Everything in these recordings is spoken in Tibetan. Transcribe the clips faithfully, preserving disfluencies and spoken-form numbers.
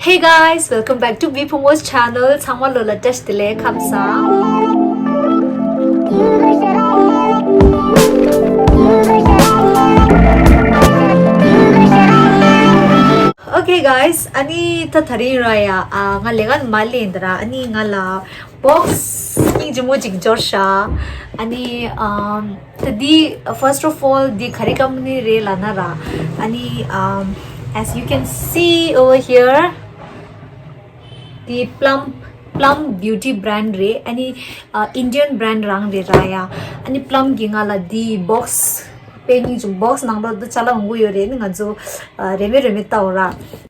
Hey guys, welcome back to V Pomo's channel. ཚང་མ་ལོ་ལ་བཀྲ་ཤིས་བདེ་ལེགས། ཁམས་བཟང་། Okay guys, ཨ་ནི་ད་དེ་རིང་ར་ཡ། ཨ། ང་ལས་ཀ་ནས་མར་སླེབས་ཡིན་ད་ར། ཨ་ནི་ང་ལ་བོག་སི་སྙིང་རྗེ་མོ་ཅིག་འབྱོར་ཤག་ཨ་ནི་ཨམ། ད་འདི་first of all འདི་ག་རེ་ཀམ་པ་ནི་རེད་ལབ་ན་ར། ཨ་ནི་ཨམ། As you can see over here, འདི་Plum, Plum beauty brand རེད། ཨ་ནི་ཨ། Indian brand རང་རེད་ར་ཡ། ཨ་ནི་Plum གིས་ང་ལ་འདི་བོག་སི། དཔེ་སྙིང་རྗེ། བོག་སི་ནང་ལོགས་འདི་ཅ་ལག་མང་པོ་ཡོད་རེད། ཨ་ནི་ང་ཚོ་ཨ། རེ་མེད་རེ་མེད་ལྟའོ་ར།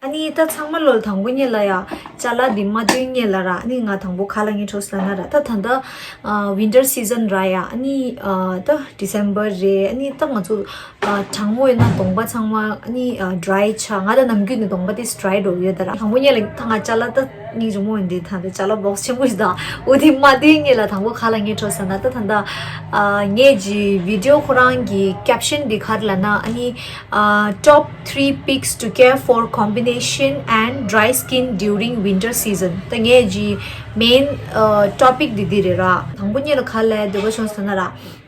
ཨ་ནི་ད་ཚང་མ་ལོ་ལ་དང་པོ་ཉིད་ལ་ཡ། ཅ་ལག་འདི་མ་སྟོན་སྔོན་ལ་ར། ཨ་ནི་ང་དང་པོ་ག་ལ་ངའི་འཕྲོ་ལབ་ན་ར། ད་ད་ལྟ་ཨ། winter season ར་ཡ། ཨ་ནི་ཨ། ད་December རེད། ཨ་ནི་ད་ང་ཚོ་ཨ། གྲང་མོ་ཡོད་ན་གདོང་པ་ཚང་མ་ཨ་ནི་ཨ། dry ཆགས། ང་ད་ནམ་རྒྱུན་ནས་གདོང་པ་དེ་dry འགྲོ་གི་ཡོད་ད་ར། དང་པོ་ཉིད་ལ་ད་ང་ཅ་ལག་ད་སྙིང་རྗེ་མོ་ཡིན་དེ། ད་ད་ཅ་ལག་བོག་སི་ཆེན་པོ་ཞིག་དང་འོ་དེ་མ་སྟོན་སྔོན་ལ་དང་པོ་ག་ལ་ངའི་འཕྲོ་ལབ་ན། ད་ད་ད་ཨ། ངའི་གི་video ཁོ་རང་གི་caption འདི་ག་རེ་ལབ་ན། ཨ་ནི་ཨ། top three picks to care for combination and dry skin during winter season. ད་ངའི་གི་main ཨ། topic འདི་འདི་རེད་ར། དང་པོ་ཉིད་ལ་ག་ལ་འདོད་པ་བྱུང་ཟེར་ན་ར།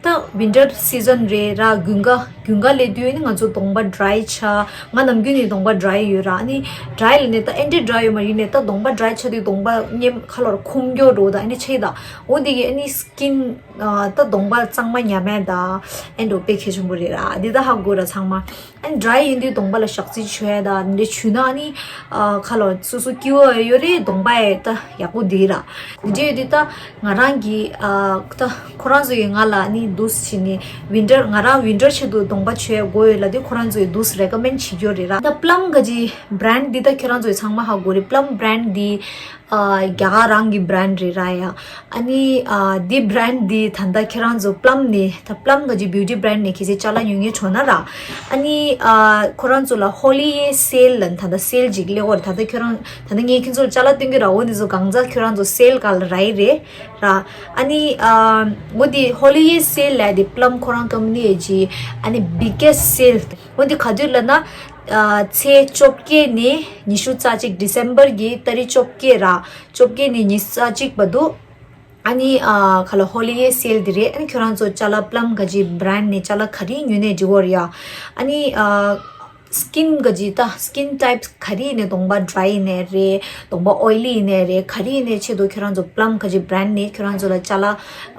ད་winter season རེད་ར། དགུན་ཁ་དགུན་ཁ་སླེབས་དུས་ནི་ང་ཚོ་གདོང་པ་dry ཆགས། ང་ནམ་རྒྱུན་ནས་གདོང་པ་dry ཡོད་ར། ཨ་ནི་dry ལབ་ནས་ད་ཨེ་འདྲ་dry ཡོད་མ་ཡིན་ནས། ད་གདོང་པ་dry ཆགས་དུས་གདོང་པ་མཉམ་ཁ་ལོར་ཁོང་རྒྱུ་འགྲོ་ད། ཨ་ནི་ཆེ་ད་འོ་འདི་གི་ཨ་ནི་skin ཨ། ད་གདོང་པ་གཙང་མ་ཉམས་མེད་ད་ཨེ་འགྲོ་དཔེ་གལ་ཆེན་པོ་རེད་ར། འདི་ད་ཧ་གོ་ར་ཚང་མ། ཨ་ནི་dry ཡིན་དུས་གདོང་པ་ལ་ཞག་རྩི་བྱོས་ད། འདི་བྱུས་ན་ཨ་ནི་ཨ། ཁ་ལོ་སོ་སོ་སྐྱིད་པོ་ཡོད་རེད། གདོང་པ་ཡ་ད་ཡག་པོ་འདི་ར། འདི་ཡོད་དུས་ད་ང་རང་གི་ཨ། ད་ཁོ་རང་ཚོ་ཡིས་ང་ལ་ཨ་ནི་འདུག་སེ་བྱས་ནས་winter ང་རང་winter ཆེད་དུ་གདོང་པ་བྱོས་དགོས་ཡོད་ལབ་དུས་ཁོ་རང་ཚོ་ཡིས་འདུག་སེ་recommend བྱེད་ཀྱི་ཡོད་རེད་ར། ད་Plum ག་གི་brand འདི་ད་ཁྱོད་རང་ཚོ་ཡིས་ཚང་མ་ཧ་གོ་རེད། Plum brand འདི་ཨ། རྒྱ་གར་རང་གི་brand རེད་ར་ཡ། ཨ་ནི་ཨ། འདི་brand འདི་ད་ལྟ་ཁྱེད་རང་ཚོ་Plum ནས་ད་Plum ག་གི་beauty brand ནས་གལ་སྲིད་ཅ་ལག་ཉོ་མཁན་བྱུང་ན་ར། ཨ་ནི་ཨ། ཁོ་རང་ཚོ་ལ་holiday sale ལབ་ད་ལྟ་sale ཅིག་སླེབས་ཡོད་རེད། ད་ལྟ་ཁྱོད་རང་ད་ལྟ་ངས་ཁྱེད་ཚོར་ཅ་ལག་སྟོན་གྱི་ར། འོ་འདི་ཚོ་གང་ཚ་ཁྱོད་རང་ཚོ་sale སྒང་ལ་རག་གི་རེད་ར། ཨ་ནི་ཨ། འོ་འདི་holiday sale ལབ་དེ་Plum ཁོ་རང་company ཡི་ཨ་ནི་biggest sale འོ་འདི་ག་དུས་ལབ་ན། ཨ། ཚེས་བཅོ་བརྒྱད་ནས་ཉི་ཤུ་རྩ་གཅིག December གི་ཏ་རིག་བཅོ་བརྒྱད་ར། བཅོ་བརྒྱད་ནས་ཉི་ཤུ་རྩ་གཅིག་བར་དུ། ཨ་ནི་ཨ། ག་ལ་holiday sale འདི་རེད། ཨ་ནི་ཁྱོད་རང་ཚོ་ཅ་ལག་Plum ག་གི་brand ནས་ཅ་ལག་ག་རེ་ཉོས་ནའི་འགྲིག་གི་རེད་ཡ། ཨ་ནི་ཨ། skin ག་གི་ད་skin type ག་རེ་ཡིན་ནའི་གདོང་པ་dry ཡིན་ནའི་རེད། གདོང་པ་oily ཡིན་ནའི་རེད། ག་རེ་ཡིན་ནའི་ཆེད་དུ་ཁྱོད་རང་ཚོ་Plum ག་གི་brand ནས་ཁྱོད་རང་ཚོ་ལ་ཅ་ལག་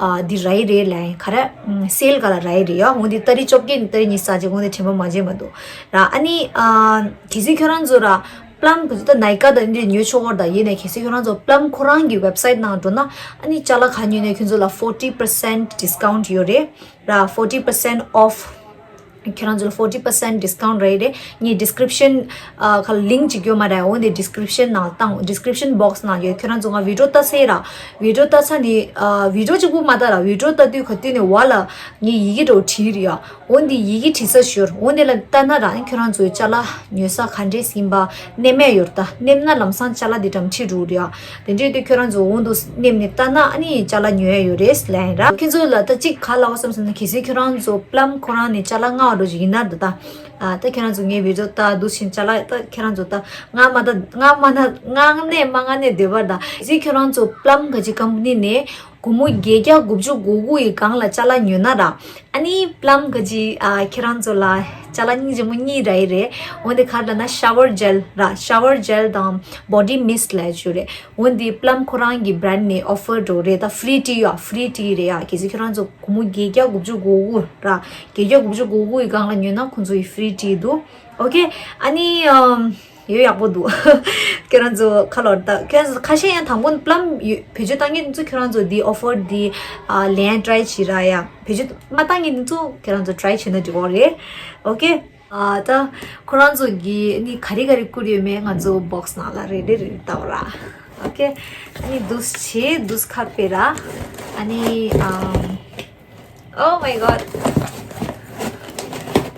ཨ། འདི་རག་གི་རེད་ལབ་ཡིན། ག་རེ་sale སྒང་ལ་རག་གི་རེད་ཡ། འོ་འདི་ཏ་རིག་བཅོ་བརྒྱད་ནས་ཏ་རིག་ཉི་ཤུ་རྩ་གཅིག་འོ་འདི་དྲན་པ་མ་བརྗེད་མ་འདུག་ར། ཨ་ནི་ཨ། གལ་སྲིད་ཁྱོད་རང་ཚོ་ར། Plum ག་ཚོད་ད་Nykaa དང་འདི་ཉོ་ཆོག་གི་རེད་ད། ཡིན་ནའི་གལ་སྲིད་ཁྱོད་རང་ཚོ་Plum ཁོ་རང་གི་website ནང་འགྲོ་ན་ཨ་ནི་ཅ་ལག་ག་ཉོས་ནའི་ཁྱོད་ཚོ་ལ་forty percent discount ཡོད་རེད་ར། forty percent off ཁྱོད་རང་ཚོ་ལ་forty percent discount རག་གི་རེད། ངས་description ཨ། ག་ལ་link ཅིག་ཡོད་མ་རེད། འོ་འདི་description ནང་བཏང་། description box ནང་ཡོད། ཁྱོད་རང་ཚོ་ང་video ལྟ་ཚར་ར། video ལྟ་ཚར་ནས་ཨ། video གཅིག་པུ་མ་ལྟ་ར། video ལྟ་དུས་ག་དུས་ནས་བ་ལ་ངས་ཡི་གེ་འདྲ་བོ་བྲིས་རེད་ཡ། འོ་འདི་ཡི་གེ་བྲིས་ས་ཞོར་འོ་འདི་ལ་ལྟ་ན་ར་ཁྱོད་རང་ཚོའི་ཅ་ལག་ཉོ་ས་ག་འདྲས་ཡིན་པ་སྣེ་མེད་ཡོད་ད། སྣེམ་ན་ལམ་སང་ཅ་ལག་འདི་འགྲམ་ཁྲིད་འགྲོ་རེད་ཡ། དེ་འདྲས་དུས་ཁྱོད་རང་ཚོ་འོ་འདུག་སྣེམ་ནས་ལྟ་ན་ཨ་ནི་ཅ་ལག་ཉོ་ཡ་ཡོད་རེད་ལབ་ཡིན་ར། ཁྱོད་ཚོ་ལ་ད་གཅིག་ག་ལབ་བསམ་སོང་ན་གལ་སྲིད་ཁྱོད་རང་ཚོ་Plum ཁོ་རང་ནས་ཅ་ལག་མངགས་པ་འདྲ་ཞིག་ཡིན་ན་འདི་ད། ཨ། ད་ཁྱེད་རང་ཚོ་ངའི་video ལྟ་འདུག་ཕྱིན་ཅ་ལག་ད་ཁྱེད་རང་ཚོ་ད་མངགས་མ་ད་མངགས་མ་ན་མངགས་ནས་མ་མངགས་ནས་འདོད་པ་ད། གལ་སྲིད་ཁྱོད་རང་ཚོ་Plum ག་གི་company ནས་སྒོར་མོ་བརྒྱད་བརྒྱ་དགུ་བཅུ་གོ་དགུ་ཡི་སྒང་ལ་ཅ་ལག་ཉོས་ན་ར། ཨ་ནི་Plum ག་གི་ཨ། ཁྱེད་རང་ཚོ་ལ་ཅ་ལག་སྙིང་རྗེ་མོ་གཉིས་རག་གི་རེད། འོ་འདི་ག་རེ་ལབ་ན་shower gel ར། shower gel དང་body mist ལབ་ཡ་ཅིག་ཡོད་རེད། འོ་འདི་Plum ཁོ་རང་གི་brand ནས་offer འགྲོ་རེད། ད་free འདྲ་ཡོད། free འདྲ་རེད་ཡ། གལ་སྲིད་ཁྱོད་རང་ཚོ་སྒོར་མོ་བརྒྱད་བརྒྱ་དགུ་བཅུ་གོ་དགུ་ར། བརྒྱད་བརྒྱ་དགུ་བཅུ་གོ་དགུ་ཡི་སྒང་ལ་ཉོས་ན་ཁོང་ཚོ་ཡི་free འདྲ་འདུག okay ཨ་ནི་ཨམ། ཡོད་ཡག་པོ་འདུག་ཁྱོད་རང་ཚོ་ཁ་ལོར་ད་ཁྱོད་རང་ཚོ་ཁ་ཤས་ཡང་དང་པོ་Plum ཡོད་བེད་སྤྱོད་བཏང་མཁན་ཚོ་ཁྱོད་རང་ཚོ་འདི་offer འདི་ཨ། ལེན་try བྱེད་ར་ཡ། བེད་སྤྱོད་མ་བཏང་མཁན་ཚོ་ཁྱོད་རང་ཚོ་try བྱེད་ན་འགྲིག་གི་རེད། okay ཨ། ད་ཁོ་རང་ཚོ་གི་ནི་ག་རེ་ག་རེ་བསྐུར་ཡོད་མེད་ང་ཚོ་box ནང་ལ་རེ་རེ་རེ་ལྟ་བ་ར། okay ནི་འདུག་སེ་འདུག་སེ་ཁ་པེ་ར། ཨ་ནི་ཨམ། Oh my god.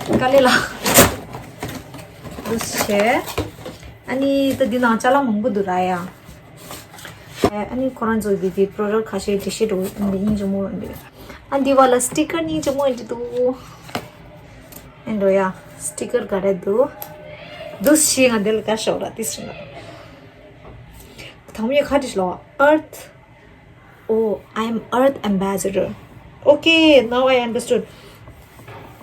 དཀའ་ལས་ལ། འདུག་སེ། ཨ་ནི་ད་འདི་ནང་ཅ་ལག་མང་པོ་འདུག་ར་ཡ། ཨ་ནི་ཁོ་རང་ཚོ་གི་འདི་product ཁ་ཤས་འགྲེལ་བཤད་འགྲོ་འདི་སྙིང་རྗེ་མོ་འདི། ཨ་འདི་བ་ལ་sticker སྙིང་རྗེ་མོ་འདི་འདུག་ཨེ་འགྲོ་ཡ། sticker ག་རེ་འདུག་འདུག་སེ་ང་འདི་ལ་དགའ་ཤོག་ར་ཏིས་རིང་ལ། དང་མི་ཁ་ཏིས་ལོ། Earth. Oh, I'm Earth ambassador. Okay, now I understood.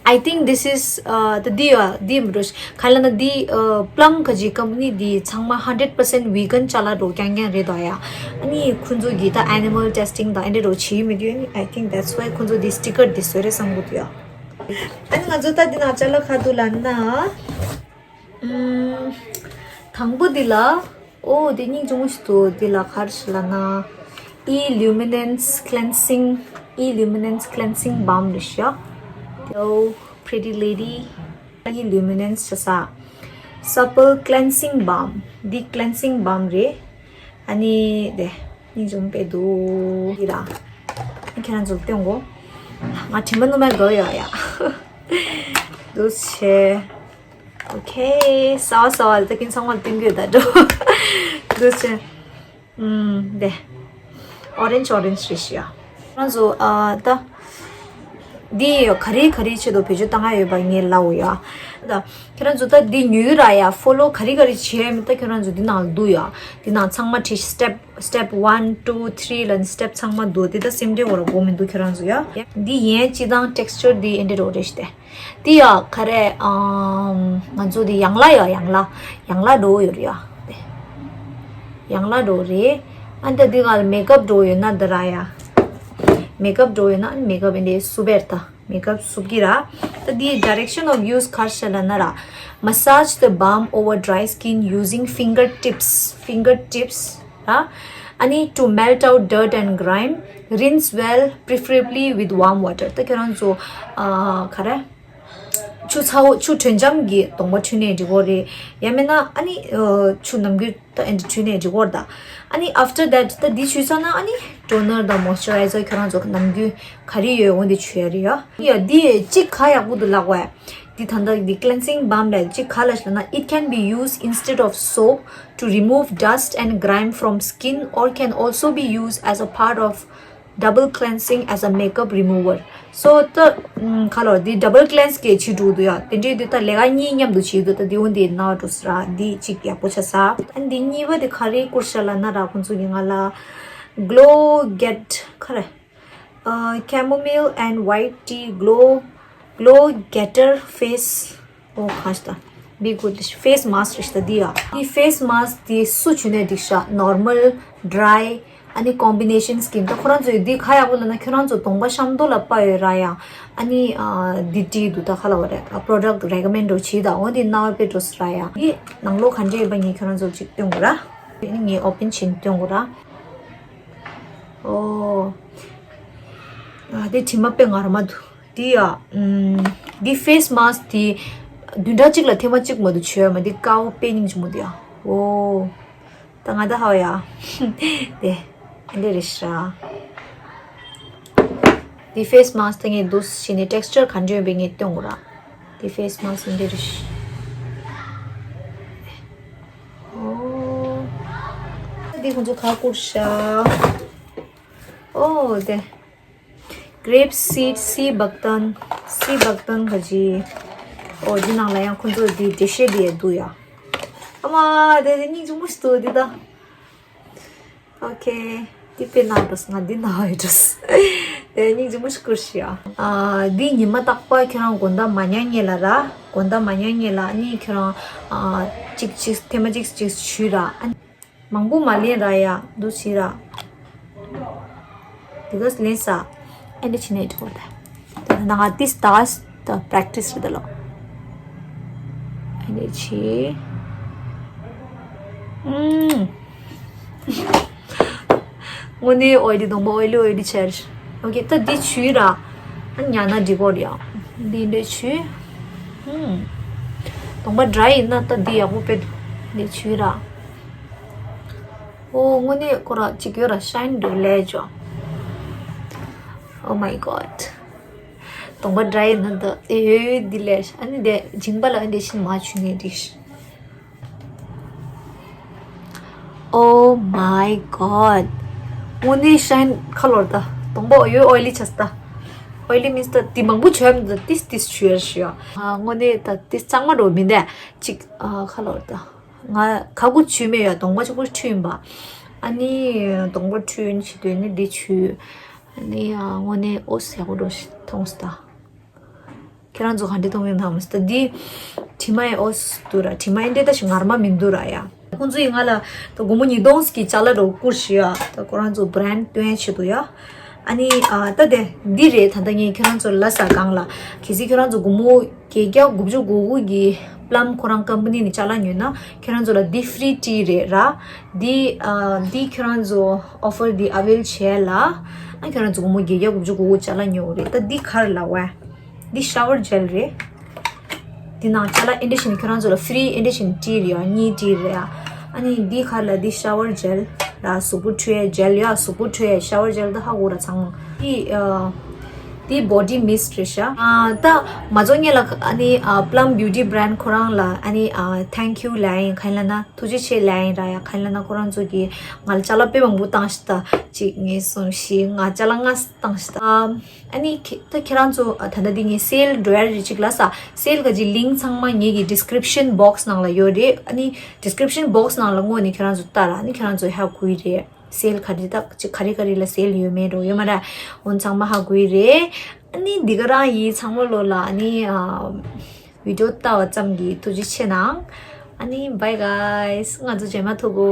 I think this is, uh, the dear, dear Brush. Kalana di, uh, plum kaji company di changma hundred percent vegan chala do kyang kyang re do ya. Ani khunzu gi ta animal testing da ende do chi mi du. I think that's why khunzu di sticker di sore sang bu ya. Ani nga zo ta di na chala kha du lan na. ཨུམ། དང་པོ་འདི་ལ། ཨོ་འདི་སྙིང་རྗེ་མོ་ཞིག་འདུག་འདི་ལ་ག་རེ་ཞིག་ལབ་ན། E Luminance Cleansing, E Luminance Cleansing Balm རེད་ཤག་འདི་ཨོ་Pretty Lady, E Luminance བྱ་ས། Supple Cleansing Balm འདི་Cleansing Balm རེད། ཨ་ནི་དེ་སྙིང་རྗེ་མོ་དཔེ་འདུག་འདི་ལ། ཁྱེད་རང་ཚོ་སྟོན་གོ་ང་དྲི་མ་ནུ་མའི་དགའ་ཡོད་ཡ། འདུག་ཆེ། Okay, sour sour. The kin someone think you that. Good. Mm, de. Orange, orange fish ya. Also, uh, the. Di kari kari che do peju tanga yo ba nge lau ya. Da kiran zu ta di nyu ra ya follow kari kari che mi ta kiran zu di na du ya. Di na chang ma thi step step one two three lan step chang ma du di da sim de wor go mi du kiran zu ya. Di yen chi dang texture di ende ro de. དེ་ཡ་ག་རེ། ཨམ། ང་ཚོ་དེ་ཡང་ལ་ཡ་ཡང་ལ་ཡང་ལ་འགྲོ་ཡོད་རེད་ཡ། ཡང་ལ་འགྲོ་རེད། ཨ་ནི་ད་འདི་ག་ལ་མེ་ཀབ་འགྲོ་ཡོད་ན་འདི་ར་ཡ། མེ་ཀབ་འགྲོ་ཡོད་ན་ཨ་ནི་མེ་ཀབ་འདི་སུབ་པར་ད་མེ་ཀབ་སུབ་ཀྱི་ར། ད་འདི་direction of use ག་རེ་ལབ་ན་ར། Massage the balm over dry skin using fingertips, fingertips ར། ཨ་ནི་to melt out dirt and grime, rinse well, preferably with warm water. ད་ཁྱེད་རང་ཚོ་ཨ་ག་རེ། ཆུ་ཚ་བོ་ཆུ་དྲོད་འཇམ་གྱི་གདོང་པ་འཁྲུད་ནས་འགྲིག་གོ་རེད། ཡང་མིན་ན་ཨ་ནི་ཆུ་ནམ་རྒྱུན་ད་ཨེ་འདྲ་འཁྲུད་ནས་འགྲིག་གོ་རེད་ད། ཨ་ནི་after that ད་འདི་ཆུ་ཚ་ན་ཨ་ནི་toner དང་moisturizer ཁྱོད་རང་ཚོ་ནམ་རྒྱུན་ག་རེ་ཡོད་འོ་འདི་ཆུ་ཡ་རེད་ཡ། ཡ་འདི་གཅིག་ག་ཡག་པོ་འདུག་ལགས་བས། འདི་ད་ལྟ་འདི་cleansing balm ལས་གཅིག་ག་ལ་ཞེ་ན། It can be used instead of soap to remove dust and grime from skin or can also be used as a part of double cleansing as a makeup remover. So ད་ཁ་ལོ་འདི་double cleanse གི་བྱེད་འགྲོ་འདུག་ཡ། དེ་འདྲའི་འདི་ད་ལས་ཀ་གཉིས་མཉམ་དུ་བྱེད་འདུག་ད་འདི་འོ་འདི་ན་འགྲོ་ས་ར་འདི་གཅིག་ཡག་པོ་ཆགས་ས། ཨ་འདི་གཉིས་པ་འདི་ག་རེ་བསྐུར་ཤག་ལབ་ན་ར་ཁོང་ཚོ་གི་ང་ལ་Glow Get ག་རེ། Chamomile and white tea glow, glow getter face. ཨོ་ཁ་ཤ་ད། Be good face mask རེད་ཤག་འདི་ཡ། འདི་face mask འདི་སུ་བྱུག་ནས་འགྲིག་ཤག normal, dry, ཨ་ནི་combination skin ད་ཁོ་རང་ཚོས་འདི་ག་ཡག་པོ་ལབ་ན་ཁྱོད་རང་ཚོ་གདོང་པ་ཤམ་ཐོག་ལ་པ་ཡོད་ར་ཡ། ཨ་ནི་འདི་བྲིས་འདུག་ད་ཁ་ལ་བ་རེད་product recommend འགྲོ་བྱེད་ད་འོ་འདི་ན་བ་དཔེ་འགྲོ་ས་ར་ཡ། འདི་ནང་ལོགས་ག་འདྲས་ཡོད་པ་ངས་ཁྱོད་རང་ཚོ་ཅིག་སྟོན་དགོས་ར། ངས་open བྱེད་ནས་སྟོན་དགོས་ར། ཨོ། ཨ་འདི་དྲི་མ་དཔེ་ངར་མ་འདུག་འདི་ཡ། ཨམ། འདི་face mask འདི་བདུན་ཕྲག་གཅིག་ལ་ཐེངས་མ་གཅིག་མ་གཏོགས་བྱས་ཡོད་མ། འདི་ཀའོ་དཔེ་སྙིང་རྗེ་མོ་འདི་ཡ། ཨོ། ད་ང་ད་ཧའོ་ཡ། དེ། འདི་རེད་ཤག་འདི་face mask ད་ངས་འདུག་བྱས་ནས་texture ག་འདྲ་ཡོད་པའི་ངས་སྟོན་དགོས་ར། འདི་face mask འདི་རེད་ཤག་ཨོ། འདི་ཁོང་ཚོ་ག་བསྐུར་ཤག་ཨོ་དེ། Grape seed, sea buckthorn, sea buckthorn ག་ཅི། ཨོ་འདི་ནང་ལ་ཡང་ཁོང་ཚོ་འདི་འགྲེལ་བཤད་འདི་ཡང་འདུག་ཡ། ཨ་མ་དེ་དེ་སྙིང་རྗེ་མོ་ཞིག་འདུག་འདི་ད། Okay འདི་དཔེ་ནག་འགྲོ་སོང་། ང་འདི་ནག་ཡོད་འགྲོ་སོང་། དེ་སྙིང་རྗེ་མོ་ཞིག་བསྐུར་ཤག་ཡ། ཨ་འདི་ཉི་མ་རྟག་པར་ཁྱེད་རང་དགོང་དག་མ་ཉལ་སྔོན་ལ་ར། དགོང་དག་མ་ཉལ་སྔོན་ལ་ཨ་ནི་ཁྱེད་རང་ཨ་གཅིག་གཅིག་ཐེངས་མ་གཅིག་གཅིག་བྱུགས་ར། ཨ་མང་པོ་མ་ལེན་ར་ཡ། འདུག་བྱས་ར། འདི་ག་ལེན་ས། ཨེ་འདྲ་བྱས་ནས་འགྲོ་བ་ད། ད་ང་ཏིས་ད་ད་practice རེད་ད་ལོ། ཨེ་འདྲ་བྱས། ཨུམ། དངོས་གནས་ཨོ་ཡི་གདོང་པ་ཨོ་ཡི་ཨོ་ཡི་ཆེར། Okay ད་འདི་བྱུགས་ར། ཨ་ཉལ་ན་འགྲིག་གོ་རེད་ཡ། འདི་འདྲ་བྱུགས། ཨུམ། གདོང་པ་dry ཡིན་ན་ད་འདི་ཡག་པོ་དཔེ་འདུག་འདི་བྱུགས་ར། ཨོ་དངོས་གནས་ཁོ་ར་གཅིག་ཡོད་ར་shine འདུག་ལས་ཅོ། Oh my god གདོང་པ་dry ཡིན་ན་ད་ཨེ་འདི་ལས་ཨ་ནི་དེ་མཇིང་པ་ལ་ཨ་ནི་དེ་བཞིན་མ་བྱུགས་ནས་འགྲིག Oh my god དངོས་གནས་shine ཁ་ལོར་ད་གདོང་པ་ཡོད་oily ཆགས་ད། Oily means ད་དེ་མང་པོ་བྱུགས་ཡ་མི་འདུག་ཏིས་ཏིས་བྱུགས་ཡ་ཞུ་ཡ། ཨ་དངོས་གནས་ད་ཏིས་གཙང་མ་འགྲོ་མི་འདུག་གཅིག་ཨ་ཁ་ལོར་ད། ང་ཁ་ཁུ་ཆུ་མེད་ཡ་གདོང་པ་ཆུ་ཁུ་ཁྲུས་ཡིན་པ། ཨ་ནི་གདོང་པ་འཁྲུད་བྱེད་དུས་ནི་འདི་བྱུགས། ཨ་ནི་ཨ་དངོས་གནས་ཨོ་ཟེར་གོ་འགྲོ་ཞིག་མཐོང་སྟེ། ཁྱེད་རང་ཚོ་ག་འདྲ་མཐོང་གི་འདུག་མ་ཟད་འདི་དྲི་མ་ཡི་ཨོ་འདུག་ར། དྲི་མ་ཡི་འདྲ་ད་ཞིག་ངར་མ་མི་འདུག་ར་ཡ། ཁོང་ཚོ་ཡིས་ང་ལ་ད་སྒོར་མོ་ཉིས་སྟོང་གི་ཅ་ལག་རོ་བསྐུར་ཞིག་ཡ། ད་ཁོ་རང་ཚོ་བྷ་རན་ཌི་སྟོན་ཆེད་དུ་ཡ། ཨ་ནི་ཨ་ད་དེ་འདི་རེད། ད་ལྟ་ངས་ཁྱེད་རང་ཚོར་ལབ་ས་སྒང་ལ། གལ་སྲིད་ཁྱེད་རང་ཚོ་སྒོར་མོ་བརྒྱད་བརྒྱ་དགུ་བཅུ་གོ་དགུ་གི་པླམ་ཁོ་རང་ཀམ་པ་ནི་ནས་ཅ་ལག་ཉོས་ན་ཁྱེད་རང་ཚོ་ལ་འདི་ཧྥི་རི་ཊི་རེད་ར། འདི་ཨ་འདི་ཁྱེད་རང་ཚོ་ཨོ་ཕར་འདི་ཨ་ཝེལ་བྱས་ལ། ཨ་ཁྱེད་རང་ཚོ་སྒོར་མོ་བརྒྱད་བརྒྱ་དགུ་བཅུ་གོ་དགུ་ཅ་ལག་ཉོ་དགོས་རེད། ད་འདི་ག་རེ་ལབ་པ། འདི་ཤ་ཝར་ཇེལ་རེད། འདི་ནང་ཅ་ལག་ཨེ་འདྲ་བྱས་ནས་ཁྱེད་རང་ཚོ་ལ་ཧྥི་རི་ཨེ་འདྲ་བྱས་ནས་སྤྲད་རེད་ཡ། གཉིས་སྤྲད་རེད་ཡ། ཨ་ནི་འདི་ག་རེ་ལབ། འདི་ཤ་ཝར་ཇེལ་ར། གཟུགས་པོ་འཁྲུད་ཡས་ཇེལ་ཡ། གཟུགས་པོ་འཁྲུད་ཡས་ཤ་ཝར་ཇེལ་ད་ཧ་གོ་ར་ཚང་མ། འདི་ཨ་འདི་བོ་ཌི་མིསཊ་རེད་ཤག་ཨ་ད་མ་ཚོ་ངེད་ལ་ཨ་ནི་ཨ་པླམ་བྷིའུ་ཊི་བྷ་རན་ཌི་ཁོ་རང་ལ་ཨ་ནི་ཨ་ཐེང་ཁྱུ་ལབ་ཡིན། གང་ཡིན་ལབ་ན་ཐུགས་རྗེ་ཆེ་ལབ་ཡིན་ར་ཡ། གང་ཡིན་ལབ་ན་ཁོ་རང་ཚོ་གིས་ང་ལ་ཅ་ལག་དཔེ་མང་པོ་བཏང་ཤག་ད་གཅིག་གཉིས་གསུམ་བཞི་ལྔ། ཅ་ལག་ལྔ་བཏང་ཤག་ད་ཨ་ཨ་ནི་ཁྱེད་ད་ཁྱེད་རང་ཚོ་ཨ་ད་ལྟ་འདི་ངས་སེལ་འགྲོ་ཡ་རེད་ཅིག་ལབ་ས། སེལ་ག་ཅིག་ལིང་ཚང་མ་ངེད་ཀྱི་ཌི་སི་ཀི་རིབ་ཤན་བོག་སི་ནང་ལ་ཡོད་རེད། ཨ་ནི་ཌི་སི་ཀི་རིབ་ཤན་བོག་སི་ནང་ལ་སྔོན་ནས་ཁྱེད་རང་ཚོ་ལྟ་ར། ཨ་ནི་ཁྱེད་རང་ཚོ་ཧ་གོ་གི་རེད། སེལ་ག་རེ་ད་ཅིག་ག་རེ་ག་རེ་ལ་སེལ་ཡོད་མེད་འགྲོ་ཡོད་མ་རེད། འོ་ཚང་མ་ཧ་གོ་གི་རེད། ཨ་ནི་འདི་ག་རང་ཡིན། ཚང་མ་ལོ་ལ་ཨ་ནི་ཨ་བི་ཌི་ཡོ་ལྟ་བ་ཙམ་གྱིས་ཐུགས་རྗེ་ཆེ་གནང་། ཨ་ནི་བྷའི་གྷའེ་སི། ང་ཚོ་རྗེས་མ་ཐུག་གོ།